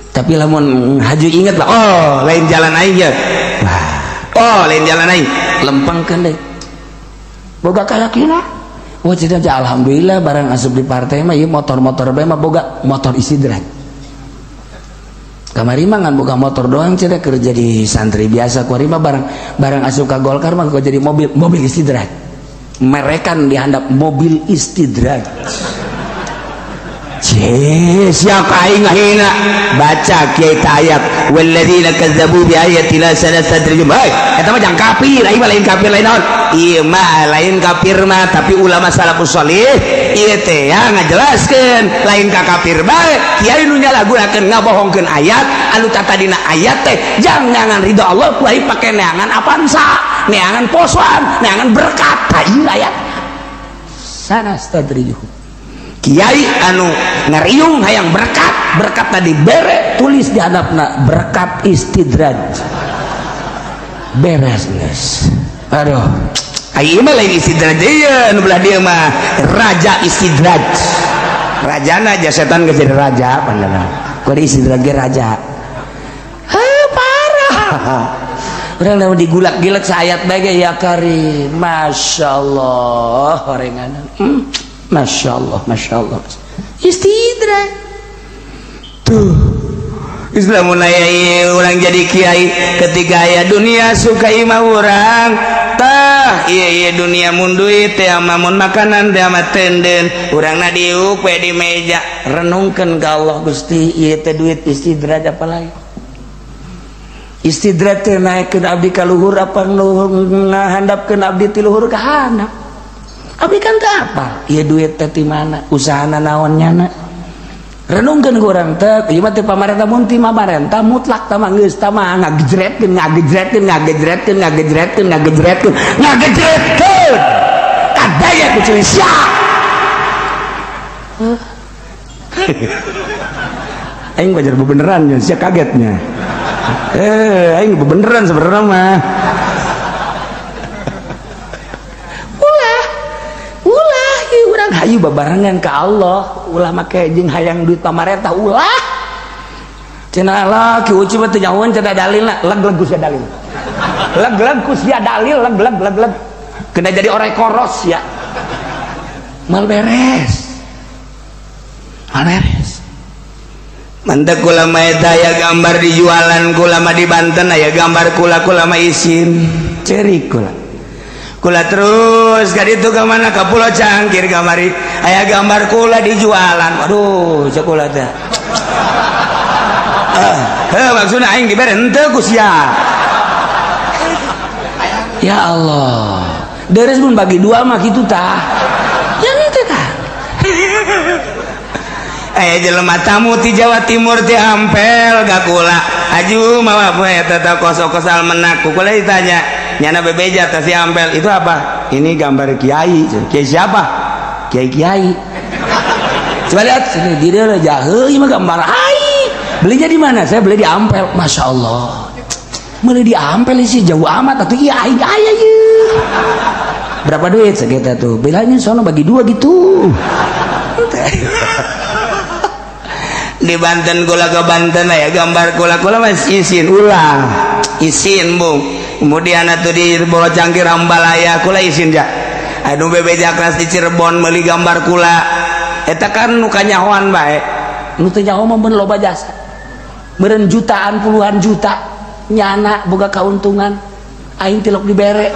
tapi lamun haju inget lah oh lain jalan aing ya oh lain jalan aing lempengkeun deui boga kayakinan wah cenah alhamdulillah barang asup di partai mah ieu motor-motor bae mah boga motor istidraj. Kamari mah ngan boga motor doang cenah keur jadi santri biasa kuari mah barang barang asup ka Golkar mah jadi mobil mobil istidraj. Merekan dihandap mobil istidraj. Cih, siapa aing ngahina? Baca kiai ayat walladzina kazzabu bi ayatina sanastadrijuhum. Hei, eta mah jang kafir, aing mah lain kafir lain naon. Ieu mah lain kafir mah tapi ulama salafus sholih ieu teh ya ngajelaskeun lain ka kafir bae. Kiai nu nyalahgunakeun ngabohongkeun ayat anu tatadina ayat teh jang neangan ridho Allah ku aing pake neangan apansa, neangan posoan, neangan berkat ta ieu ayat. Sanastadrijuhum. Kiai anu ngariung hayang berkat, berkat tadi bere tulis di handapna berkat istidraj. Beres geus. Aduh, ai mah lain istidraj ieu nu belah dieu mah raja istidraj. Rajana aja setan geus jadi raja pandangan. Kuari istidraj ge raja. Heuh parah. Urang lamun digulak-gilek saayat bae ge ya karim. Masyaallah horenganan. Masya Allah, Masya Allah. Istidraj. Tuh. Islam mulai orang jadi kiai ketika aya dunia suka imah urang. Tah, iya iya dunia mun duit teh mun makanan teh mah tenden. Urangna diuk we di meja. Renungkeun ka Allah Gusti, ieu teh duit istidraj apa lain? Istidraj teh naekkeun abdi ka luhur apa ngahandapkeun abdi ti luhur ka handap? Abdi kan teu apal ieu duit teh ti mana usahana naon nyana renungkeun ku urang teh ieu mah teh pamarentah mun ti pamarentah mutlak tah mah geus tah mah ngagejretkeun ngagejretkeun ngagejretkeun ngagejretkeun ngagejretkeun ngagejretkeun kadaya ku ceulis sia. Aing wajar bebeneran nya sia kagetnya aing bebeneran sebenarnya mah. Hayu babarengan ka Allah ulah make jeung hayang duit pamarentah ulah cenah Allah ki uci mah teu nyahoeun cenah dalilna leg-leg ku sia dalil leg-leg ku sia dalil leg-leg leg-leg kena jadi orang koros ya mal beres mal beres. Mantap kula mah eta aya gambar di jualan kula mah di Banten aya gambar kula kula mah isin ceurik kula kula terus ka ditu ka mana ka Pulau Cangkir kamari aya gambar kula di jualan aduh cek kula teh heuh maksudna aing dibere henteu ku sia. Ya Allah deres mun bagi dua mah kitu tah ya henteu tah. Aya jelema tamu ti Jawa Timur ti Ampel ka kula aju mawa poe eta teh kos-kos almenak ku kula ditanya nyana bebeja teh si Ampel itu apa? Ini gambar kiai. Kiai siapa? Kiai kiai. Coba lihat sini di dia jahe ieu mah gambar ai. Belinya di mana? Saya beli di Ampel. Masya Allah. Beli di Ampel sih jauh amat atuh iya aing aya ieu. Berapa duit segitu tuh? Bilangnya sono bagi dua gitu. Di Banten kula ke Banten ya gambar kula kula mas isin ulah isin bung Kemudian atuh di Bolo Cangkir Ambalaya kula isin ja. Anu bebeja kelas di Cirebon meuli gambar kula. Eta kan nu kanyahoan bae. Nu teu nyaho mah mun loba jasa. Meureun jutaan puluhan juta nyana boga kauntungan aing tilok dibere.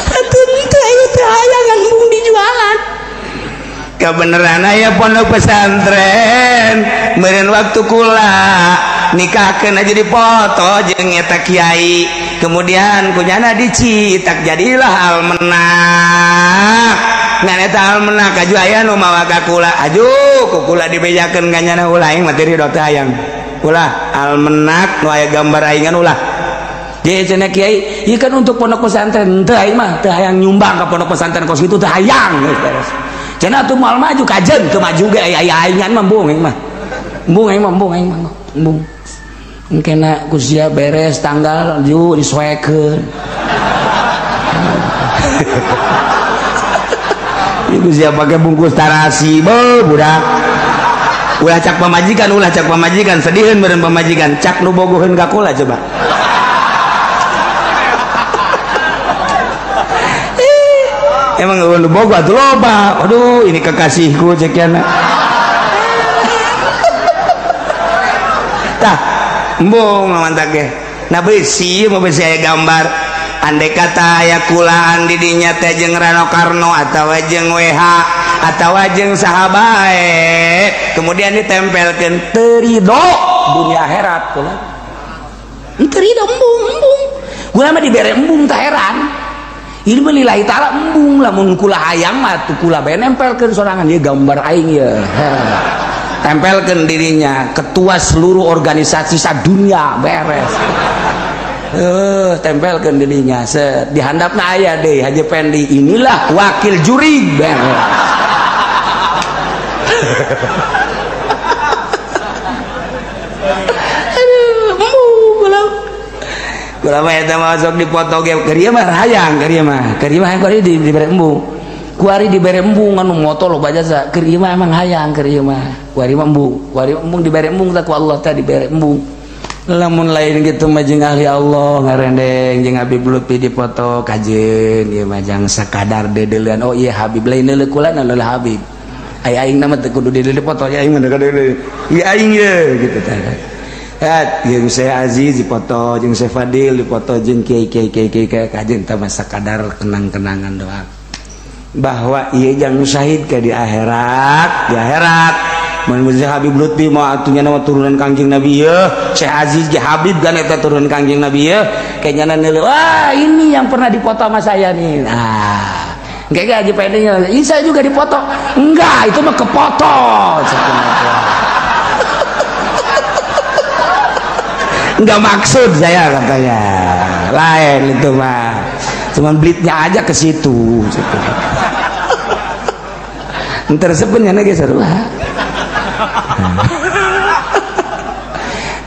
Atuh teu aing teu hayangan mung dijualan. Kebeneran aya pondok pesantren meureun waktu kula nikahkeun aja dipoto jeung eta kiai, kemudian kunyana dicitak jadilah almenak. Ngan eta almenak aju aya nu mawa ka kula, aju ku kula dibejakeun ka nyana ulah aing mah teu ridho teh hayang. Ulah almenak nu aya gambar aingan ulah. Jadi cenah kiai, ieu kan untuk pondok pesantren, teu aing mah teu hayang nyumbang ka pondok pesantren kos kitu teu hayang geus beres. Cenah atuh moal maju kajen teu maju ge aya aingan mah embung aing mah. Embung aing mah embung aing mah embung. Engkena ku sia beres tanggal ju disoekeun. Iku sia pake bungkus tarasi beuh budak. Ulah cak pamajikan, sediheun meureun pamajikan, cak nu bogoheun ka kula coba. Emang nu bogo atuh loba. Aduh, ini kekasihku cek yana. Tah, embung mantak ge. Nah beusi mah beusi aya gambar. Andai kata aya kulaan di dinya teh jeung Rano Karno atawa jeung WH atawa jeung saha bae, kemudian ditempelkeun teu ridho dunia akhirat kula. Teu ridho embung embung. Kula mah dibere embung tah heran. Ini mah lillahi ta'ala embung lamun kula hayang mah tuh kula bae nempelkeun sorangan ieu gambar aing ieu. Tempelkeun dirinya ketua seluruh organisasi sadunia beres. Tempelkeun dirinya set di handapna aya deui Haji Pendi inilah wakil juri beres. Aduh, embung kula. Kula mah eta mah sok dipoto ge keur ieu mah hayang keur ieu mah. Keur ieu mah hayang kuari dibere embung. Kuari dibere embung anu moto loba jasa. Keur ieu mah emang hayang keur ieu mah. Kuari mah embung. Kuari embung dibere embung tah ku Allah teh dibere embung. Lamun lain gitu mah jeung ahli Allah ngarendeng jeung Habib Lutfi dipoto kajeun ieu mah jang sakadar dedeuleun. Oh iya Habib lain leuleuh kula na leuleuh Habib. Ai aing na mah teu kudu deuleuh dipoto ya aing mah deuleuh. Ieu aing ye gitu tah. Hat jeung Syekh Aziz dipoto jeung Syekh Fadil dipoto jeung kiai-kiai kiai-kiai kajeun tah mah sakadar kenang-kenangan doang. Bahwa ieu jang syahid ka di akhirat, di akhirat. Mun Habib Lutfi mah atunya nama turunan Kangjeng Nabi yeuh, Syekh Aziz ge Habib kan eta turunan Kangjeng Nabi yeuh, kayaknya neuleuh, wah ini yang pernah dipoto sama saya nih. Nah, engke Haji Pendi ini saya juga dipoto. Enggak, itu mah kepoto. Enggak maksud saya katanya. Lain itu mah. Cuman blitnya aja ke situ. Entar sebenarnya ge seru.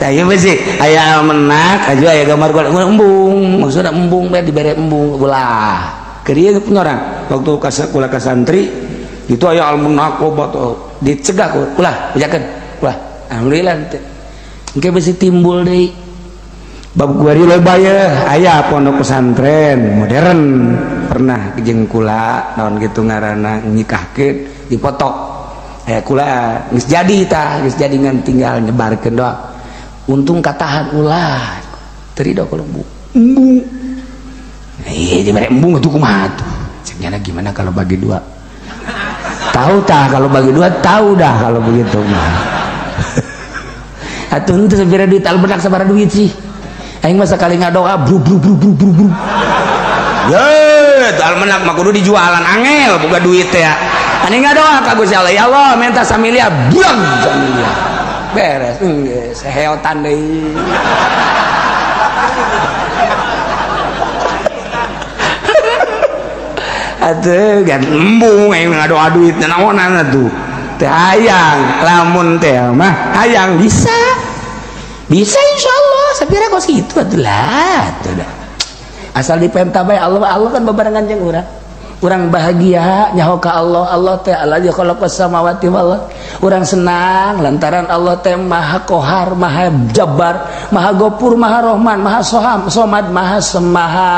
Tah ieu sih aya almenak aju aya gambar gua embung, maksudna embung bae dibere embung ulah. Keur ieu punya orang waktu kula ka santri itu aya almenak loba dicegah ulah bejakeun ulah. Alhamdulillah teh. Engke bisi timbul deui. Bab kuari loba ye aya pondok pesantren modern pernah jeung kula naon kitu ngaranna nikahkeun dipoto. Aya kula geus jadi tah geus jadi ngan tinggal nyebarkeun doang. Untung katahan ulah teu ridho kalau embung. Embung. Eh dibere embung atuh kumaha tuh. Cek nyana gimana kalau bagi dua? Tahu tah kalau bagi dua tahu dah kalau begitu mah. Atuh henteu sabaraha duit albenak sabaraha duit sih. Aing mah sakali ngadoa bru bru bru bru bru bru. Ye, almenak mah kudu dijualan angel boga duit teh. Ani ngadoa ka Gusti Allah, ya Allah minta samiliar, buang samiliar. Beres, geus seheotan deui. Atuh gan embung aing ngadoa duit naonan atuh. Teh hayang, lamun teh mah hayang bisa. Bisa insyaallah, sapira kos kitu atuh lah atuh dah. Asal dipenta bae Allah, Allah kan babarengan jeung urang. Urang bahagia nyaho ka Allah, Allah teh allazi khalaqas samawati wal ardh. Urang senang lantaran Allah teh Maha Kohar, Maha Jabbar, Maha Gopur, Maha Rahman, Maha Soham, Somad, Maha Semaha,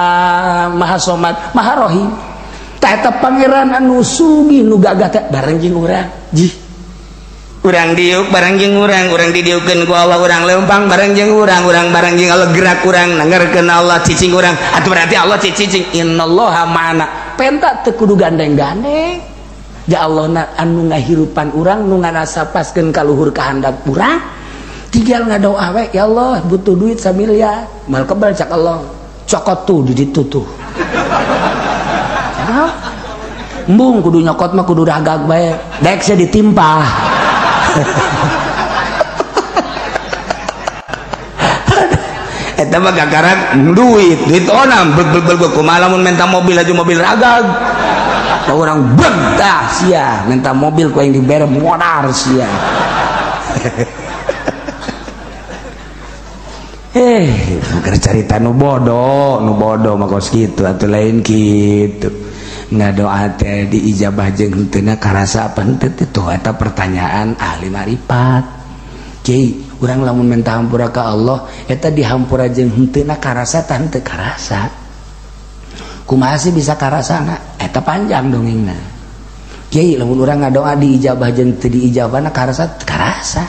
Maha Somad, Maha Rahim. Tah eta pangeran anu sugih nu gagah teh bareng jeung urang. Jih. Urang diuk bareng jeung urang, urang didiukeun ku Allah, urang leumpang bareng jeung urang, urang bareng jeung Allah gerak urang, nangarkeun Allah cicing urang. Atuh berarti Allah cicing innallaha ma'ana. Penta teu kudu gandeng-gandeng. Ja Allah na anu ngahirupan urang, nu nganasapaskeun ka luhur kahandap urang. Tinggal ngadoa we, ya Allah butuh duit samiliar. Mal kebal cak Allah. Cokot tuh di ditu tuh. Embung kudu nyokot mah kudu ragag bae. Dek sia ditimpah. Eta mah gagaran duit, duit onam beg beg beg kumaha lamun minta mobil aja mobil ragag. Da urang beg tah sia minta mobil ku aing dibere modar sia. Keur carita nu bodoh mah kos kitu atuh lain kitu. Ngadoa teh diijabah jeung henteuna karasa apa henteu teh tuh eta pertanyaan ahli marifat. Kiai, urang lamun minta hampura ka Allah eta dihampura jeung henteuna karasa tah henteu karasa. Kumaha sih bisa karasana? Eta panjang dongengna. Kiai, lamun urang ngadoa diijabah jeung teu diijabahna karasa karasa.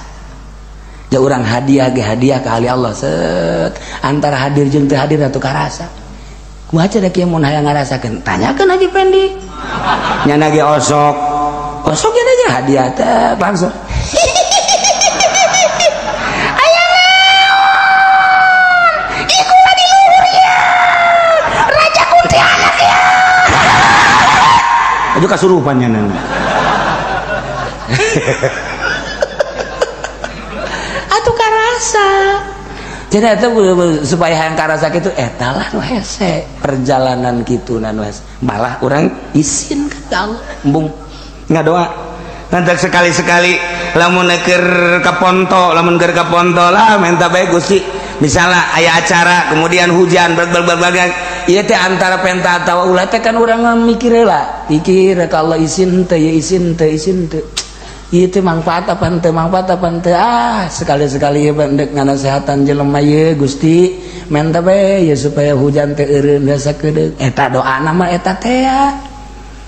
Ja urang hadiah ge hadiah ka ahli Allah set antara hadir jeung teu hadir atuh karasa. Kumaha cenah kieu mun hayang ngarasakeun? Tanyakeun Haji Pendi. Nyana ge osok. Osok nya aja hadiah teh langsung. Aya naon? Iku di luhur ya. Raja kuntilanak ya. Aju kasurupan nya nana. Atuh karasa. Jadi itu supaya hayang karasa kitu eta lah nu hese perjalanan kitu nu hese. Malah urang isin ka Allah embung ngadoa. Nanti sekali-sekali lamun keur ka ponto, lamun keur ka ponto lah minta bae Gusti. Misalnya aya acara kemudian hujan beg beg beg ieu teh antara penta atawa ulah teh kan urang mikir heula. Pikir ka Allah isin teu ya isin teu isin teu. Ieu teh mangfaat apa henteu mangfaat apa henteu ah sekali-sekali ieu endek nganasehatan jelema ieu Gusti menta bae ya supaya hujan teh eureun biasa kedeung eta doana mah eta teh ya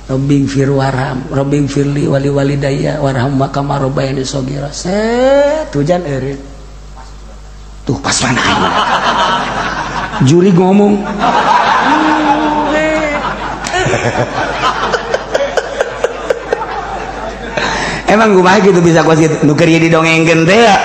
Rabbing fir warham Rabbing firli wali walidayya warham kama rabbayani shaghira set hujan eureun tuh pas mana juri ngomong Emang kumaha gitu bisa kuas gitu nu keur didongengkeun teh ya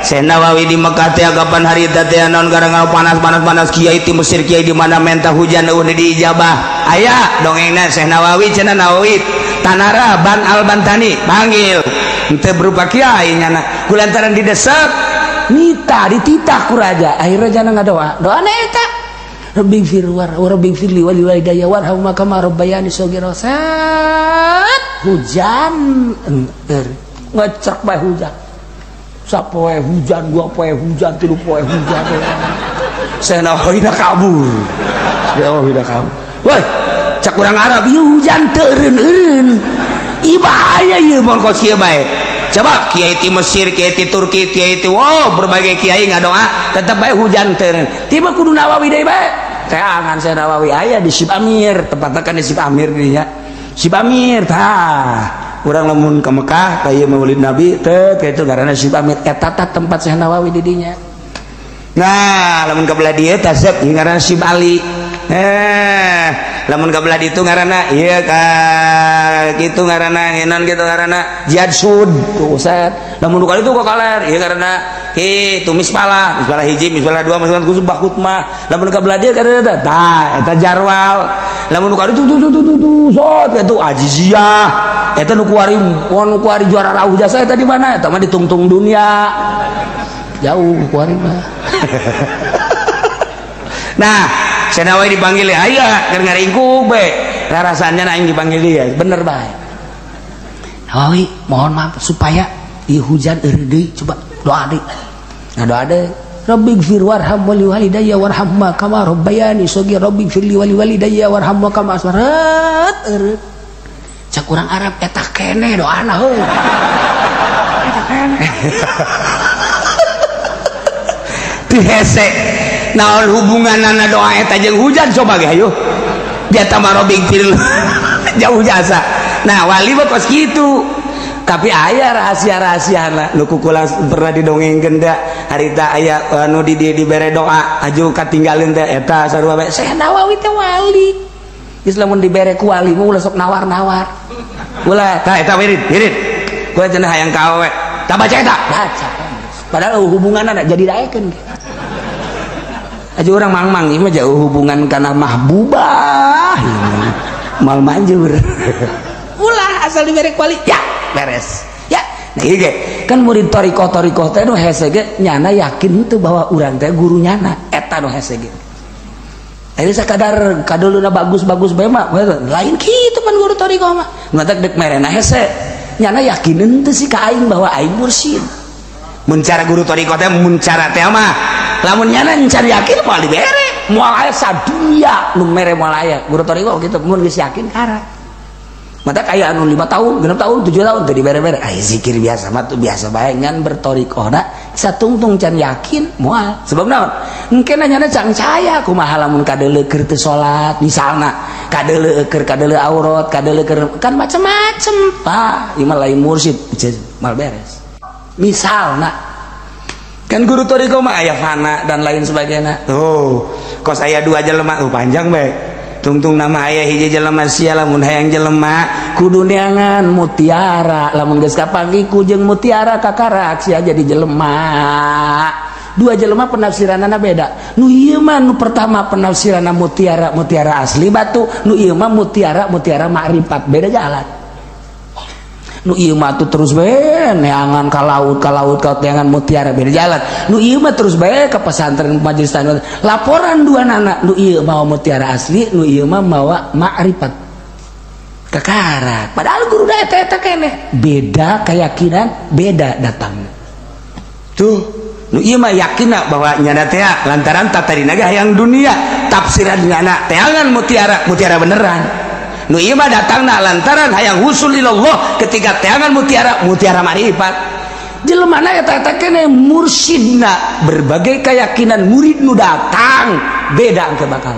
Syekh Nawawi di Mekah teh kapan hari teh naon gara panas-panas-panas kiai ti Mesir kiai di mana menta hujan eueuh diijabah aya dongengna Syekh Nawawi cenah Nawawi Tanara Ban Al Bantani panggil henteu berupa kiai nyana kulantaran didesek nita dititah ku raja akhirnya jana ngadoa doana eta Rabbi fir war Rabbi firli wali walidayya warham kama rabbayani shaghira hujan enter ngecek bae hujan sapoe hujan dua poe hujan tilu poe hujan Syekh Nawawi kabur ya Allah udah kabur woi cak urang Arab ieu hujan teu eureun-eureun ieu bahaya ieu mun kos kieu bae coba kiai ti Mesir kiai ti Turki kiai ti wow berbagai kiai ngadoa tetep bae hujan teu eureun tiba kudu Nawawi deui bae teangan Syekh Nawawi aya di Sib Amir tempatna kan di Sib Amir dinya Sib Amir tah urang lamun ke Mekah ka ieu Maulid Nabi teh kitu ngaranna Sib Amir eta tah tempat Syekh Nawawi di dinya nah lamun ka belah dieu tah sep ngaranna Sib Ali lamun ka belah ditu ngaranna ieu ka kitu ngaranna ngeun kitu ngaranna Jihad Sud tuh set lamun ka ditu ka kaler ieu ngaranna kitu mispalah mispalah hiji mispalah dua mispalah khusus bakutmah lamun ka belah dieu ngaranna tah eta jarwal lamun ka ditu tuh tuh tuh sot eta ajiziyah eta nu kuari nu kuari juara rauh jasa eta di mana eta mah ditungtung dunia jauh kuari mah nah Syekh Nawawi dipanggil ya aya keur ngaringkuk bae rarasannya aing dipanggil dia bener bae Nawawi mohon maaf supaya ieu hujan eureun deui coba doa deui ngadoa deui Rabbighfir warham wali walidayya warhamma kama rabbayani shaghira rabbighfir li wali walidayya warhamma kama aswarat. Cak urang Arab eta keneh doana heuh. Eta keneh. Teu hese. Naon hubunganna doa eta jeung hujan coba ge hayu. Dia tambah rabbighfir jauh jasa. Nah, wali mah kos kitu. Tapi aya rahasia-rahasiana nu kukula pernah didongengkeun teh harita aya anu di dibere doa aju katinggalin teh eta sarua bae. Syekh Nawawi teh wali. Geus lamun dibere ku wali mah ulah sok nawar-nawar. Ulah tah eta wirid, wirid. Kula cenah hayang ka awewe. Tah baca eta. Baca. Padahal hubunganna jadi daekeun. Aju urang mang-mang ieu mah jauh hubungan kana mahbubah. Mal manjur. Ulah asal dibere ku wali. Ya beres ya. Nah, ieu ge kan murid thariqah-thariqah teh nu hese ge nyana yakin teu bahwa urang teh guru nyana eta nu hese ge. Jadi sakadar kaduluna bagus-bagus bae mah lain kitu pan guru thariqah mah. Matak dek merena hese nyana yakin teu sih ka aing bahwa aing mursyid. Mun cara guru thariqah teh mun cara teh mah lamun nyana encan yakin moal dibere, moal aya sadunya nu mere moal aya. Guru thariqah kitu mun geus yakin kara. Mata kayak anu 5 tahun, 6 tahun, 7 tahun teu dibere-bere. Ai zikir biasa mah tuh biasa bae ngan berthariqahna satungtung can yakin moal. Sebab naon? Engke nanyana can caya kumaha lamun kadeuleu keur teu salat misalna, kadeuleu keur kadeuleu aurat, kadeuleu keur kan macem-macem. Pak, ieu mah lain mursyid, mal beres. Misalna kan guru thariqah mah aya fana dan lain sebagainya. Tuh, kos aya 2 jelema, panjang bae. Tungtung nama aya hiji jelema sia lamun hayang jelema kudu neangan mutiara, lamun geus kapanggih ku jeung mutiara kakarak sia jadi jelema. 2 jelema penafsiranana beda. Nu ieu mah nu pertama penafsiranna mutiara mutiara asli batu, nu ieu mah mutiara mutiara makrifat, beda jalan. Nu ieu mah tuh terus bae neangan ka laut ka laut ka neangan mutiara beda jalan. Nu ieu mah terus bae ka pesantren majelis tanah. Laporan dua nana, nu ieu mawa mutiara asli, nu ieu mah mawa makrifat. Kakarak. Padahal guru da eta eta keneh. Beda keyakinan, beda datang. Tuh, nu ieu mah yakinna bahwa nyana teh lantaran tatadina ge hayang dunia, tafsiran nyana teangan mutiara, mutiara beneran. Nu ieu mah datangna lantaran hayang husul ilallah ketika teangan mutiara, mutiara marifat. Jelemana eta eta keneh mursyidna, berbagai keyakinan murid nu datang beda engke bakal.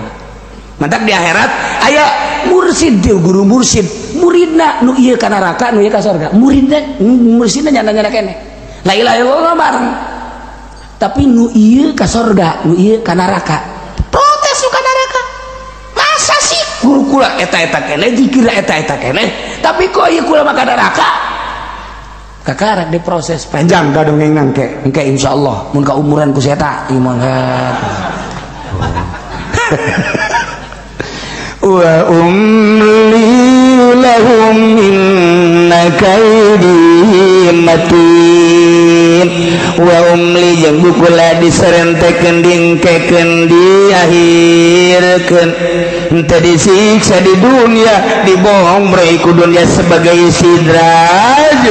Mantak di akhirat aya mursyid guru mursyid, muridna nu ieu ka neraka, nu ieu ka surga. Muridna mursyidna nyana-nyana keneh. La ilaha illallah bareng. Tapi nu ieu ka surga, nu ieu ka neraka. Protes nu ka neraka. Masa sih guru kula eta-eta keneh, zikir eta-eta keneh, tapi kok ieu kula mah ka neraka? Kakarak diproses panjang da dongeng nangke. Engke insyaallah mun ka umuran ku seta ieu mah. Wa umli lahum inna kaidi matin. Wa umli jeung bukula diserentekeun dingkekeun diakhirkeun henteu disiksa di dunia, dibohong ku dunia sebagai sidraj.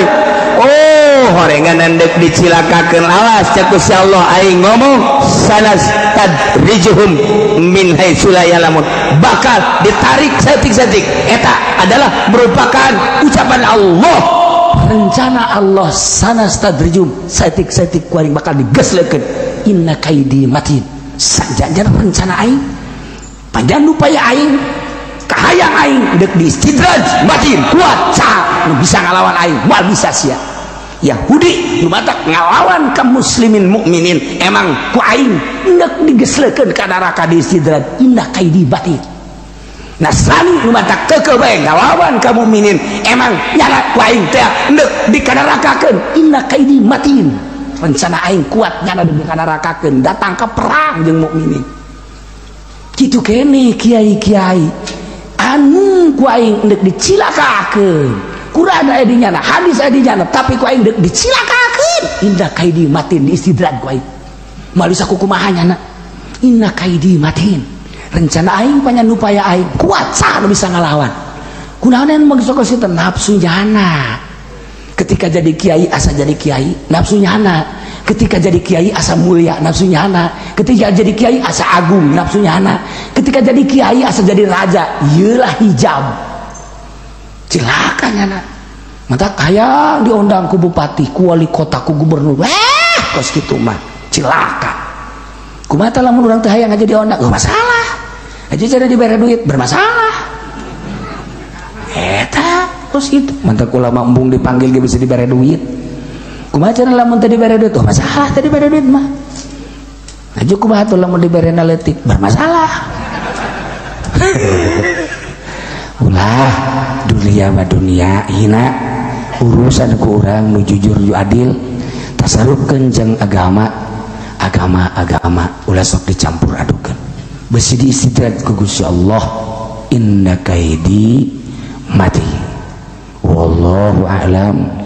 Oh, horengan endek dicilakakeun awas cek Gusti Allah aing ngomong sanas tadrijuhum min haitsu la ya'lamun, bakal ditarik setik-setik. Eta adalah merupakan ucapan Allah, rencana Allah sanas tadrijum setik-setik kuaring bakal digeslekeun. Inna kaidi matin, sajajar rencana aing panjang upaya aing kahayang aing dek diistidraj matin kuat sah nu bisa ngalawan aing moal bisa sia. Yahudi nu matak ngalawan ka muslimin mukminin emang ku aing endek digeslekeun ka neraka diistidraj. Inna kaidi batin. Nasrani nu matak keukeuh bae ngalawan ka mukminin emang nyana ku aing teh endek dikanarakakeun. Inna kaidi matin, rencana aing kuat nyana dikanarakakeun datang ke perang jeung mukminin. Kitu keneh kiai-kiai anu ku aing endek dicilakakeun. Quran aya di nyana, hadis aya di nyana, tapi ku aing deuk dicilakakeun. Inna kaidi matin, diistidraj ku aing. Moal bisa kukumaha nyana. Inna kaidi matin, rencana aing panyanupaya aing kuat saha nu bisa ngalawan. Kunaon anu sok nafsu nyana. Ketika jadi kiai asa jadi kiai, nafsu nyana. Ketika jadi kiai asa mulia nafsu nyana, ketika jadi kiai asa agung nafsu nyana, ketika jadi kiai asa jadi raja, iyalah hijab. Cilaka nyana. Mata hayang diundang ku bupati, ku wali kota, ku gubernur. Kos kitu mah cilaka. Kumaha lamun urang teh hayang aja diundang, oh masalah. Aja cara dibere duit bermasalah. Eta kos kitu. Mantap ulama embung dipanggil ge bisa dibere duit. Kumaha cara lamun teu dibere duit? Oh masalah teu dibere duit mah. Aja kumaha tuh lamun diberena leutik bermasalah. Ulah dunia mah dunia hina, urusan ku urang nu jujur nu adil, tasarufkeun jeung agama, agama ulah sok dicampur adukeun. Besi diistidraj ku Gusti Allah, inna kaidi mati. Wallahu a'lam.